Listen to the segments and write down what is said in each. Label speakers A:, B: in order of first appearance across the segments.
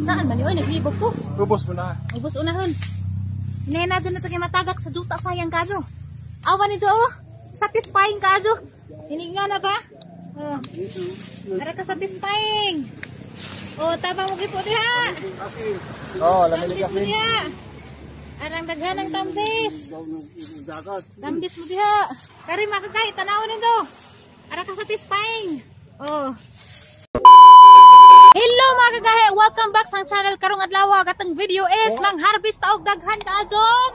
A: Saan man yun? Naglibog ko.
B: Ubos mo na.
A: Ubos unahon. Hinahinago na ito kay matagak sa juta sayang kajo. Awa ni oh. Satisfying kajo. Hinig nga na ba? Oh. Ara ka satisfying. Oh, tabang mo gipo diha.
B: Oh, lamig
A: Tambis mo diha. Arang daghan ang tambis. Tambis mo diha. Kari makagay, tanawon nito. Ara ka satisfying. Oh. Hello mga kagahe, welcome back sa channel karong adlaw. Atong video is mangharvest ta og daghan kaadjong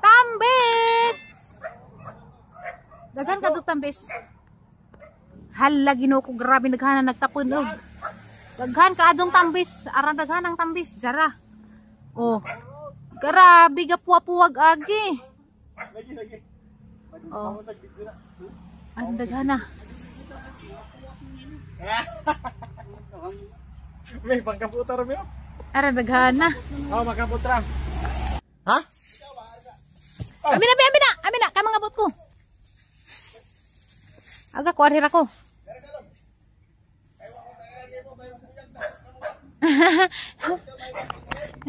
A: tambis. Daghan kaadjong tambis. Hala Ginoo ko, grabe naghanan nagtapon og. Daghan kaadjong tambis, aran daghan ang tambis, jara. Oh. Grabe gapuwa-puwag agi. Oh. Ang daghan na.
B: May pangkaputar mo.
A: Ara daghan na.
B: Oh, magkaputra. Ha?
A: Oh. Amin na, amin na, amin na, kamang abot ko. Aga ko arira ko.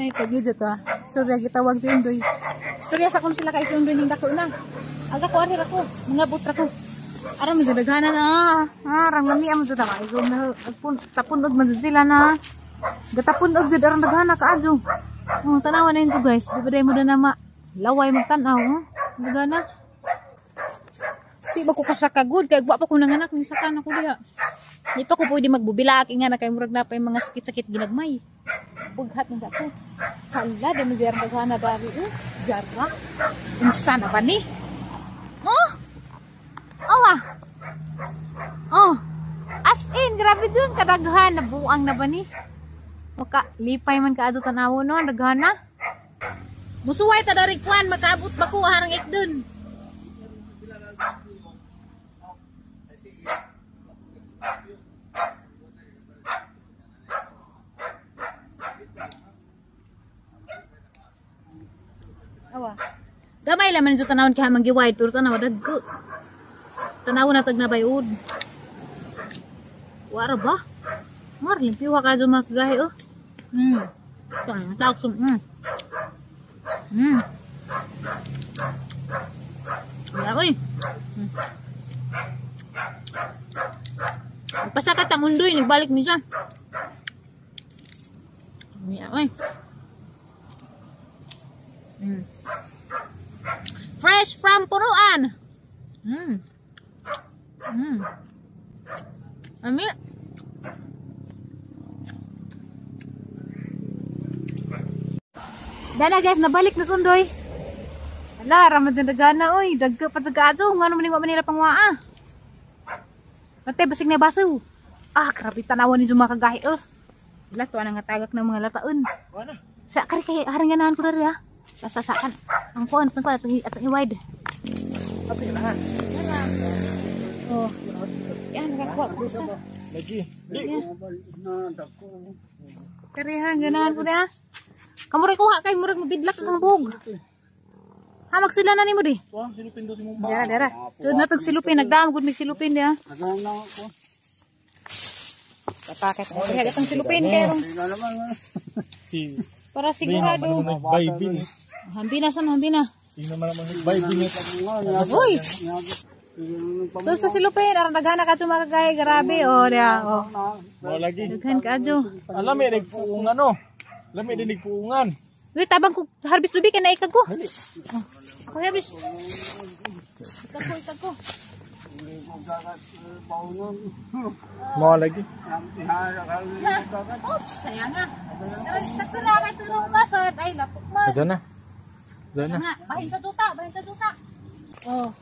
A: Ay, tagid to ah. Istorya gitawag si Undoy. Istorya sa kung sila kay si Undoy ning dako na. Aga ko arira ko, mga butra ko. Ara mo daghanan na. Ah, arang lami am jud ka. Igo na tapon og man sila na. Gatapon og jud arang daghana kaadyo. Oh, tanawa na yun guys. Di ba day mo na ma laway magtan-aw, oh. Daghana. Di ba ko kasakagod kay wa pa ko nanganak ning sakan ako diha. Di pa ko pwede magbubilak nga na kay murag na pa yung mga sakit-sakit ginagmay. Bughat ng ako. Hala, di mo diyar daghana dari. Oh, jara. Unsa na ba ni? Oh! Awa. Oh. As in, grabe dun kadaghan na buang na ba ni? Maka lipay man kaadto tanawo no, daghan na. Musuway ta dari kwan, makaabot ba ko harang ikdon. Awa. Gamay lang man jud tanawon kay hamang giwide pero tanaw dagko. Tanaw na tag nabayod. Wara ba? Ngar limpiwa ka jud makagahi oh. Tawag sum. Ya oy. Pasakat ang undoy nagbalik ni siya. Ya oy. Fresh from Puruan. Ami. Dala guys, nabalik na sundoy. Ala, ramad na dagana oy, dagka pa sa gaadyo, ngano man wa manila pangwaa. Pate basig na baso. Ah, grabe tanawan ni makagahi oh. Wala to ang tagak ng mga lataon. Sa kari kay harang ganahan ko diri ha. Sa sa kan. Ang kuan kan atong atong i-wide.
B: Ato na.
A: Oh. Yan nakakuha ko sa.
B: Lagi. Di.
A: Kari ha ganahan ko na. Kamura kuha kay murag mabidlak ang bug. Ha magsula na nimo di.
B: Wa silupin do si mong ba.
A: Dara dara. So natag silupin nagdam gud mig silupin diha. Papaket ko kaya atong silupin kay rong
B: Si
A: para sigurado.
B: Bible.
A: Hambina san hambina.
B: Sino man naman Bible.
A: Uy. So sa silupin aron daghana ka makagay grabe oh diha oh.
B: Mo lagi.
A: Daghan kaadyo.
B: Alam eh nagpuungan no. Lami din nagpuungan.
A: Uy, tabang ko harvest lubi kay naikag ko. Oh, ako harvest. Ikag ko, ikag ko.
B: Mo lagi.
A: Oops, sayang nga. Narastak na kay tulong ka sa ay lapok man.
B: Diyan na. Diyan na.
A: Bahin sa tuta, bahin sa tuta. Oh.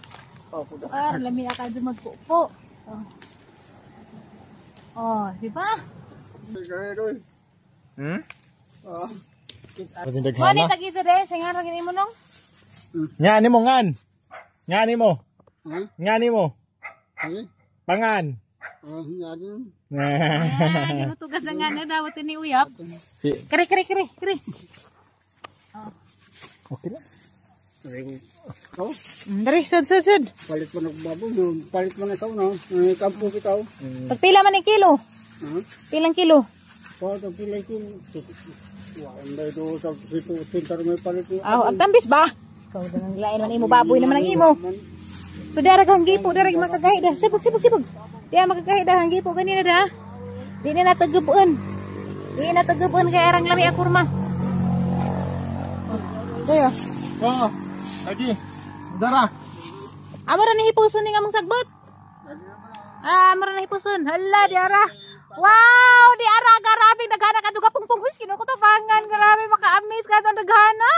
A: Ah, lami ka dyan magpupo. Oh. Oh, di ba? Mani tagita de, sa nga ra mo nong?
B: Ngani mo ngan. Ngani mo. Ngani mo. Pangan.
A: Ngani. Ngani mo tugas ang ngani dawat ni uyap. Kare kare kare kare.
B: Okay na.
C: Oh.
A: Dari sud sud sud.
C: Palit man og babo, palit man ikaw no. Kampo ikaw.
A: Pagpila man ni kilo? Pilang kilo?
C: Kuha pila kilo. Wala do sa sito sintar may palit.
A: Aw, ang tambis ba? Ikaw na nang lain man imo, baboy naman ang imo. So dara kang gipo, dara makagahi da. Sibog, sibog, sibog. Diya makagahi da hang gipo ganina da. Di na natagubon. Di na natagubon kay arang lami akurma. Dayo.
B: Oh, lagi. Dara.
A: Amo ra ni hipuson ning among sagbot. Ah, amo ra ni hipuson. Hala, di ara. Wow, di ara grabe daghana ka juga pungpung. Huy, kinuko tabangan, grabe maka-amaze ka sa daghana.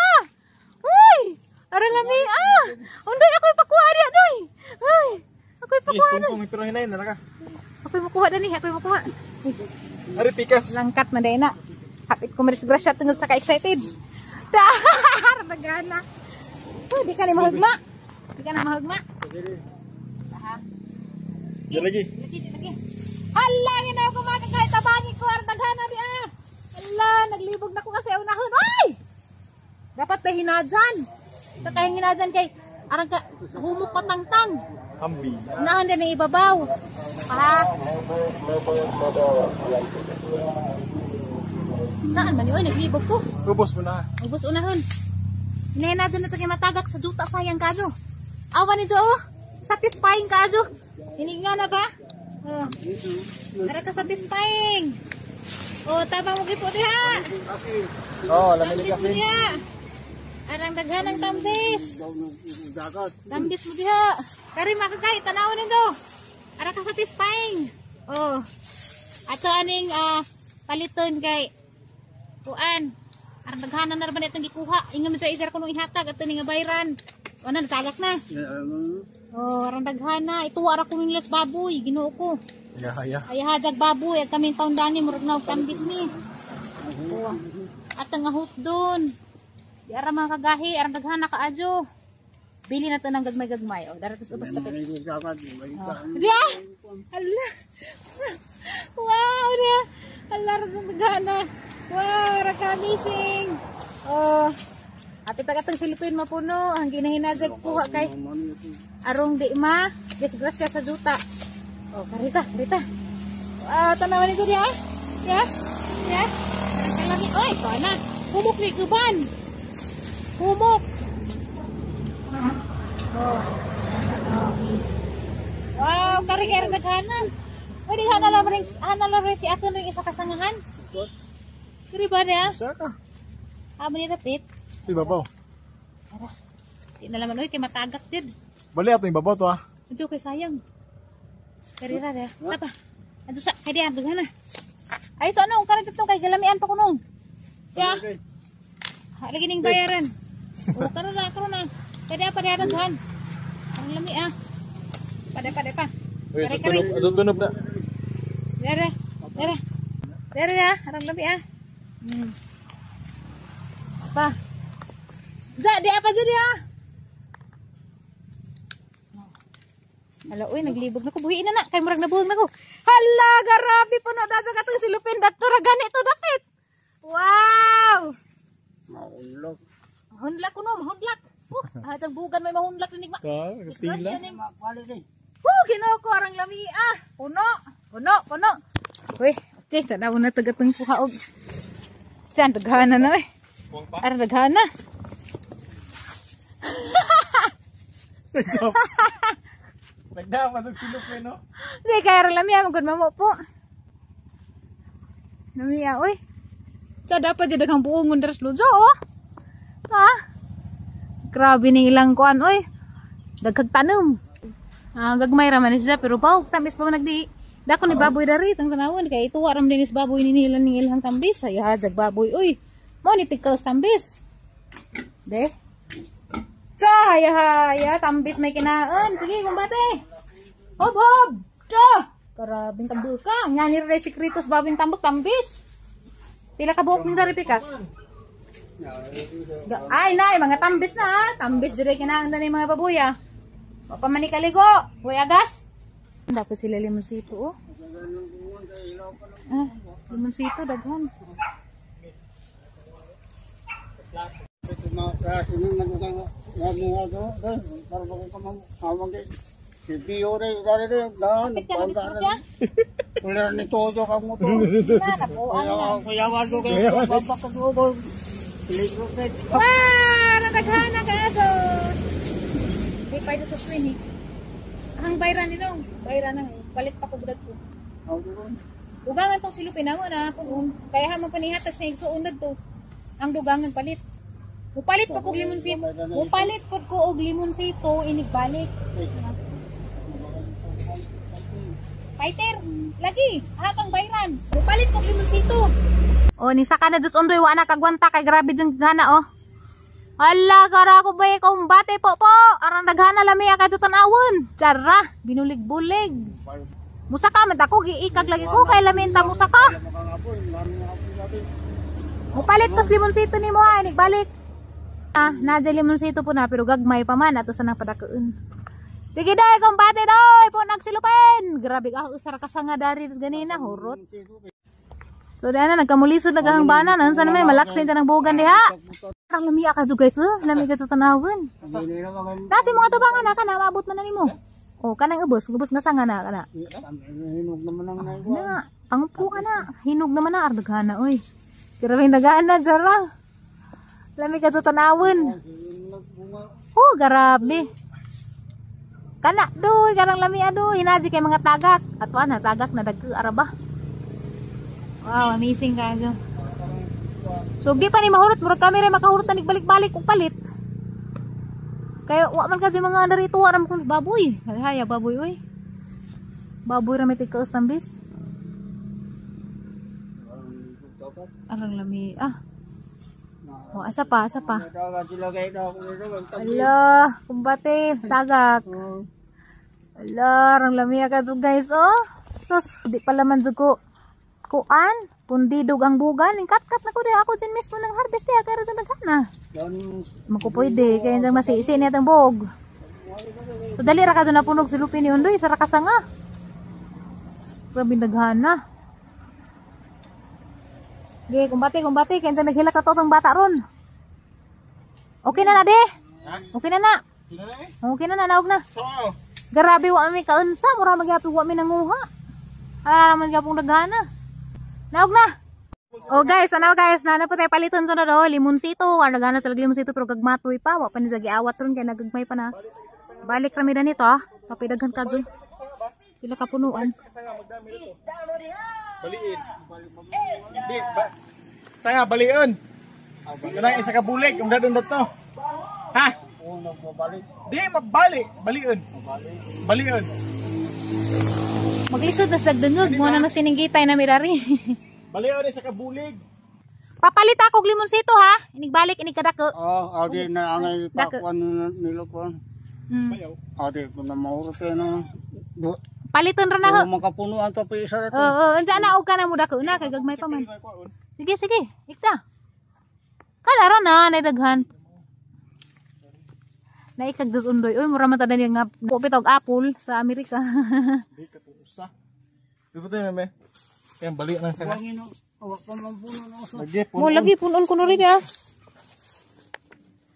A: Uy, ara lami ah. Unday ako'y pakuha diya doy. Uy, ako'y
B: Eh,
A: pakuha doy.
B: pungpung pero hinayin na ka.
A: Ako'y makuha dani, ako'y makuha.
B: Ari pikas.
A: Langkat man na. Hapit ko madisgrasya tungod sa ka-excited. Dar, daghana. Uy, di ka ni mahugma. Di ka na mahugma. Saha.
B: Diyan lagi.
A: Lagi, lagi. Hala, ginoo ko makakay tabangi ko ang daghana di ah. Hala, naglibog na ko kasi unahon. Ay! Dapat pa hinadyan. Sa kayang hinadyan kay arang ka humok patangtang.
B: Hambi.
A: Unahon din ang ibabaw. Pa. Saan man yun? Naglibog ko.
B: Ubos mo na.
A: Ubos unahon. Hinahinadyan na ito kay matagak sa juta sayang kajo. Awa ni oh. Satisfying kajo. Hininga na ba? Oh. Ara ka satisfying. Oh, tabang mo gipo diha.
B: Oh, lami
A: Tambis mo diha. Arang daghan ang tambis.
C: Dagat.
A: Tambis mo diha. Kari makagay tanawon nindo. Ara ka satisfying. Oh. Ato aning paliton kay kuan. Arang daghanan na ra ba itong gikuha. Ingon mo sa isar kuno ihatag ato ning bayran. Wala natagak na. Oh, arang daghana. Ito ara ko nilas baboy, Ginoo ko.
B: Ya, ya.
A: Ay hajag baboy at kaming taon dani murag na og tambis ni. Oh. At ang ahot doon. Di ara mga kagahi, arang daghana kaadyo. Bili na to ng gagmay-gagmay. Oh, daratos ubos kapit.
C: Dagat.
A: Oh. Diya! Ala! Wow! Diya! Ala, arang daghana. Wow, raka amazing. Oh. Apit ang atong silipin mapuno. Ang ginahinajag kuha kay arong di ma disgrasya sa juta. Oh, karita, karita. Wow, tanawan nito diya. Ya. Ya. Arang kalami. Oy, kuha na. Humok ni guban. Humok. Oh. Wow, kari kari daghana. Uy, daghana lang rin, hana lang rin si ako rin isa kasangahan. Kari ba niya?
B: Sa ka.
A: Amo ni dapit.
B: Ibabaw.
A: Tara. Di na laman, uy, kay matagak jud.
B: Bali ato ibabaw to ah.
A: Adyo kay sayang. Karira ra. Sa pa. Adyo sa kay diyan daghana. Ay sa anong karon ditong kay galamian pa kunong. Ya. Lagi ning bayaran. O karon na, karon na. Kay diya pa diya daghan. Ang lami ah. Pade pade pa.
B: Uy,
A: Kari, kari.
B: tunog, tunog na.
A: Dere. Dere. Dere na, arang lami ah. Pa. Ja, di apa jud ya? Hala, uy, naglibog na ko. Buhiin na na. Kay murag nabuhog na ko. Hala, garabi puno na dyan katong silupin. Dato ra ganito dapit. Wow!
C: Maulog.
A: Mahunlak ko no, mahunlak. Ah, bugan may mahunlak rinig ma.
B: Ka, tila.
C: Quality.
A: Woo, Ginoo ko arang lami ah. Puno, puno, puno. Uy, okay, tanaw na tagatong kuha og. Diyan, daghana na eh. Arang daghana.
B: Nagdapat og silupin no.
A: Di kaya arang lami ah, magud mamo po. Lami ah, uy. Sa dapat di daghang buongon daras lujo oh. Ha? Grabe ning ilang kuan oy. Daghag tanom. Ah, gagmay ra man siya pero baw, tamis pa man nagdi. Dako ni baboy dari tang tanawon kay ituwa ra man dinis baboy ni nila ning ilang tambis. Ay hajag baboy oy. Mo ni tikal sa tambis. De. Cha, haya haya tambis may kinaon. Sige, kumbate. Hob hob. Cha. Karabing tambuka. Nga ni ra sikretos babing tambok tambis. Pila ka buhok ning dari pikas? Ay, nay, mga tambis na ha. Tambis dire kinaang na ni mga babuya. Papamanikaliko. Huwag agas. Dapat sila limonsito, oh. Ah, limonsito, daghan.
C: Mga klase ng mga do, para bago ka mamawag eh. Si Bio rin, dari rin, daan,
A: Kapit ka na
C: bangga
A: siya.
C: rin. Wala ni todo kang motor.
A: Na, napuan na.
C: Kuyawan ko kayo. Papakagubog.
A: Wah, nadaghana ka aso. Di pa ito sa screen eh. Ang bayra nino, bayra nang palit pa ko budad ko. Dugangan tong silupin namo na kung kaya ha man panihatag sa igsuon to. Ang dugangan palit. Mupalit pa kog limonsito. Mupalit pud ko og limonsito inigbalik. Fighter, lagi, aha kang bayran. Mupalit kog limonsito. Oh, ni saka na dus ondoy wa na kagwanta kay grabe jung gana oh. Ala, gara ko ba kumbate po po. Arang daghana lami ka tanawon. Tsara, binulig-bulig. Musaka man ako giikag lagi ko kay lami ta musaka. Mupalit ko limonsito nimo ha, balik. Ah, na limonsito po na pero gagmay pa man ato sa nang padakuon. Sige day, kumbate doy, po nagsilupin. Grabe ka, usara ka sa nga dari ganina, hurot. So dahil na, nagkamulisod na gahang banan. Ano sa naman, malaksin ta ng bugan diha. Parang lamiya ka guys, eh. Lami ka sa tanawin. Nasi mga tubangan na ka na, maabot man na nimo. O, kanang ubos, ubos nga sanga na ka na.
C: Hinog naman ang
A: Na, pangumpo ka na. Hinog naman na, ardaghana, oy. Grabe yung dagaan na, jara. Lami ka sa tanawin. Oh, grabe. Kana, doy, karang lami ado. Hinaji kay mga tagak. At na, tagak na dagko araba. Wow, amazing kayo. So, di pa ni mahurot. Murag kami rin makahurot na nagbalik-balik kung palit. Kaya, wa man kasi mga narito, aram kung baboy. Haya, baboy, oy. Baboy ra may tigkaos tambis. Arang lami. Ah. Oh, asa pa, asa pa. Ala, kumbate, tagak. Ala, arang lami ka guys, oh. Sus, di pala man jud ko kuan, pundidog ang bugan. Kat-kat na ko di ako din mismo ng harvest diha kay ra sa daghana. Mako pwede kay ndang masisi niya tang buog. So dali ra ka na punog silupin ni Undoy, sa ra ka sanga. Grabe daghana. Ge, kumbate, kumbate kay ndang naghilak na to tong bata ron. Okay na na de. Okay na na. Okay na na, naog na. Grabe wa mi kaunsa, mura magyapon wa mi nanguha. Ara man gyapon daghana. Naog na. Oh guys, tanaw guys, na po tayo paliton sa oh, limonsito. Ang nagana sa limonsito pero gagmatoy pa, wa pa ni giawat ron kay nagagmay pa na. Balik rami na nito ah. Papidaghan ka joy. Pila ka punuan.
B: Baliin. Di ba? Sanga balion. Kanang isa ka bulig, undad-undad to. Ha? Di mabali, balion. Balion.
A: Maglisod na sa dungog, mo na nagsininggitay na mirari.
B: Balion isa ka bulig.
A: Papalit ako og limonsito ha. Inigbalik inig kadako.
C: Oh, adi na angay pakuan nila kuan. Adi ko na mahurot na.
A: Paliton ra na ho.
C: Makapunuan to pa isa ra to.
A: Oo, unsa na og kana mo dako na kay gagmay pa man. Sige, sige. Ikta. Kana ra na nay daghan. Naikag dos undoy. Uy, mura man ta dani nga kupit og apple sa Amerika.
B: Di ka usa. Di ba tayo meme? Kaya bali nang sanga. Lagi
A: mo lagi punon ko rin ah.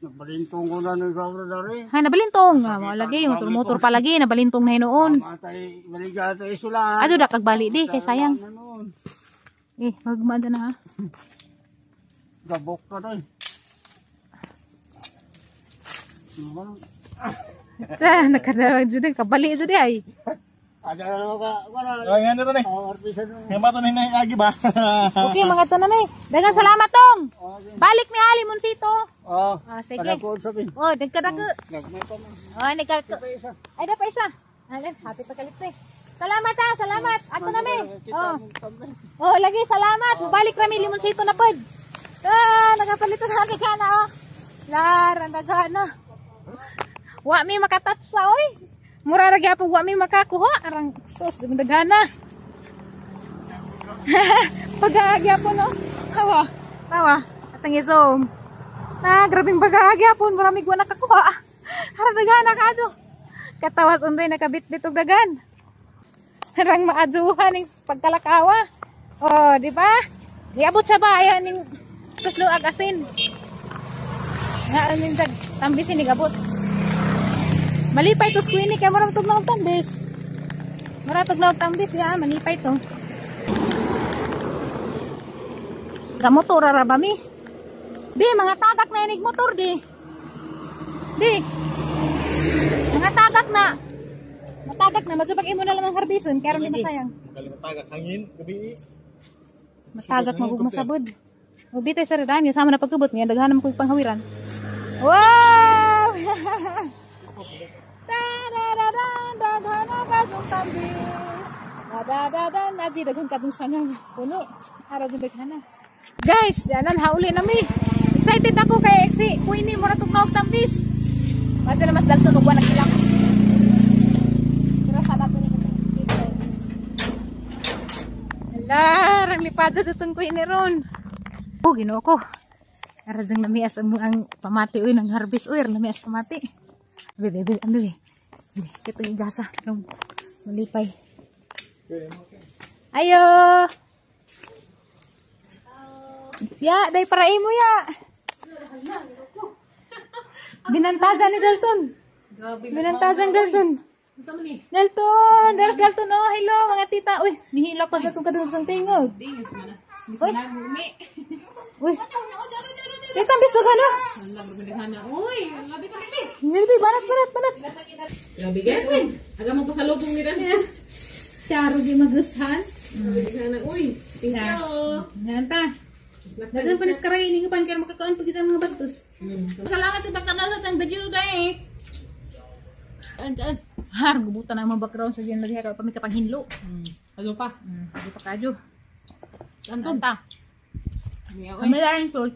C: Nabalintong ko na ni Gabra dari.
A: Hay nabalintong. Ah, mo lagi motor-motor pa lagi nabalintong na hinuon.
C: Matay baliga ta isula.
A: Ado da kagbali di kay sayang. Eh, magmaanda na ha.
C: Gabok ka doy.
A: Sa nakadawag jud kabali jud ay.
C: Ada na ka wala.
B: Ay, nga na ni. Nga ba to ni agi ba?
A: Okay, mga tanami. Daghang salamat tong. Balik ni Ali Monsito.
C: Oh.
A: Ah, sige. Oh, nagkadako. Oh, nagkadako. Ay, da pa isa. Alin, happy pa kalit eh. Salamat ha, salamat. Ato na mi. Oh. Oh, lagi salamat. Balik rami Limonsito na pod. Ah, nagapalito na ni kana oh. Lar, ang dagana. Wa mi makatatsa oy. Mura ra gyapon wa mi makakuha arang sus dagana. Pagagyapon no. Tawa. Tawa. Atang i-zoom. Ah, grabing bagagyapon marami wa nakakuha. Harang dagana kaadyo. Katawas unday nakabitbit og dagan. Harang maadjuhan ning pagkalakawa. Oh, di ba? Giabot sa bayan ning kusluag asin. Nga ning dag tambisin ni gabot. Malipay to squini kay mura tugnaw og tambis. Mura tugnaw og tambis ya, malipay to. Kamotor ra ba mi? Di mga tagak na inig motor di. Di. Mga tagak na. Matagak na masubag imo na lang ang harbison kaya di masayang.
B: Magaling matagak hangin gabi.
A: Matagak magugmasabod. O bitay sa redan sama na pagkubot niya daghan man ko'y panghawiran. Wow! Da-da-da-da, daghan na kadtong tambis. Da-da-da-da, naji daghan kadtong sanga. Puno. Ara jud daghan na. Guys, dianan hauli na mi. Excited ako kay Exi. Queenie mo ra tong nog tambis. Madto na mas dalton ug wa nagkilang. Pero sa dato ni dito. Ala, rang lipada sa tong Queenie ron. Oh, Ginoo ko. Ara jang lamias ang pamati uy ng harvest uy, lamias pamati. Bebe, bebe, ambil. Kitong igasa rong malipay. Ayo. Ya, day para imo ya. Binantajan ni Dalton. Binantajan Dalton. Dalton, Daras Dalton oh, hello mga tita. Uy, nihilak pa sa itong kadungog sang tingog. Uy. Uy. Tita, ambis na.
D: Uy, labi ko libi.
A: Nilbi, banat, banat, banat.
D: Grabe guys, uy. Aga mo pasalubong ni Dan.
A: Siya, Rudy magushan.
D: Grabe uy. Thank you.
A: Ngayon ta. Dagan pa nis karang iningupan kaya makakaon pag isang mga bagtos. Salamat sa pagtanaw sa tang video today. Har, gubutan ang mga background sa diyan lagi ka pa may kapanghinlo.
D: Ano pa?
A: Hindi pa kadyo. Anton ta.
D: Uy.
A: Ang may fruit.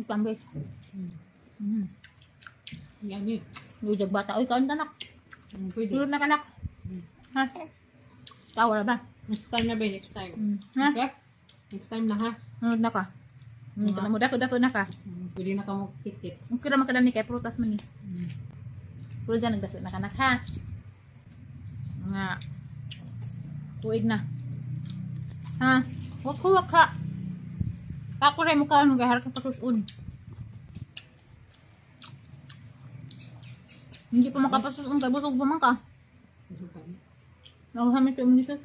A: Tambay.
D: Yummy.
A: Lujag bata. Uy, kaon tanak.
D: Pwede.
A: Tulog na kanak. Ha? Tawa ra ba?
D: Next time na ba? Next time.
A: Ha?
D: Okay? Next time na ha.
A: Tulog na ka. Hindi ka na mo. Dako, dako na ka.
D: Pwede na ka mo kit-kit.
A: Okay ra makadani kay prutas man ni. Pero dyan, nagdako na kanak ha. Nga. Tuig na. Ha? Wak wak ha. Ako rin mukha anong gahar ka pasusun. Hindi pa makapasusun kay busog pa man ka.
D: Busog pa.
A: Nakuha mi ito yung gisus.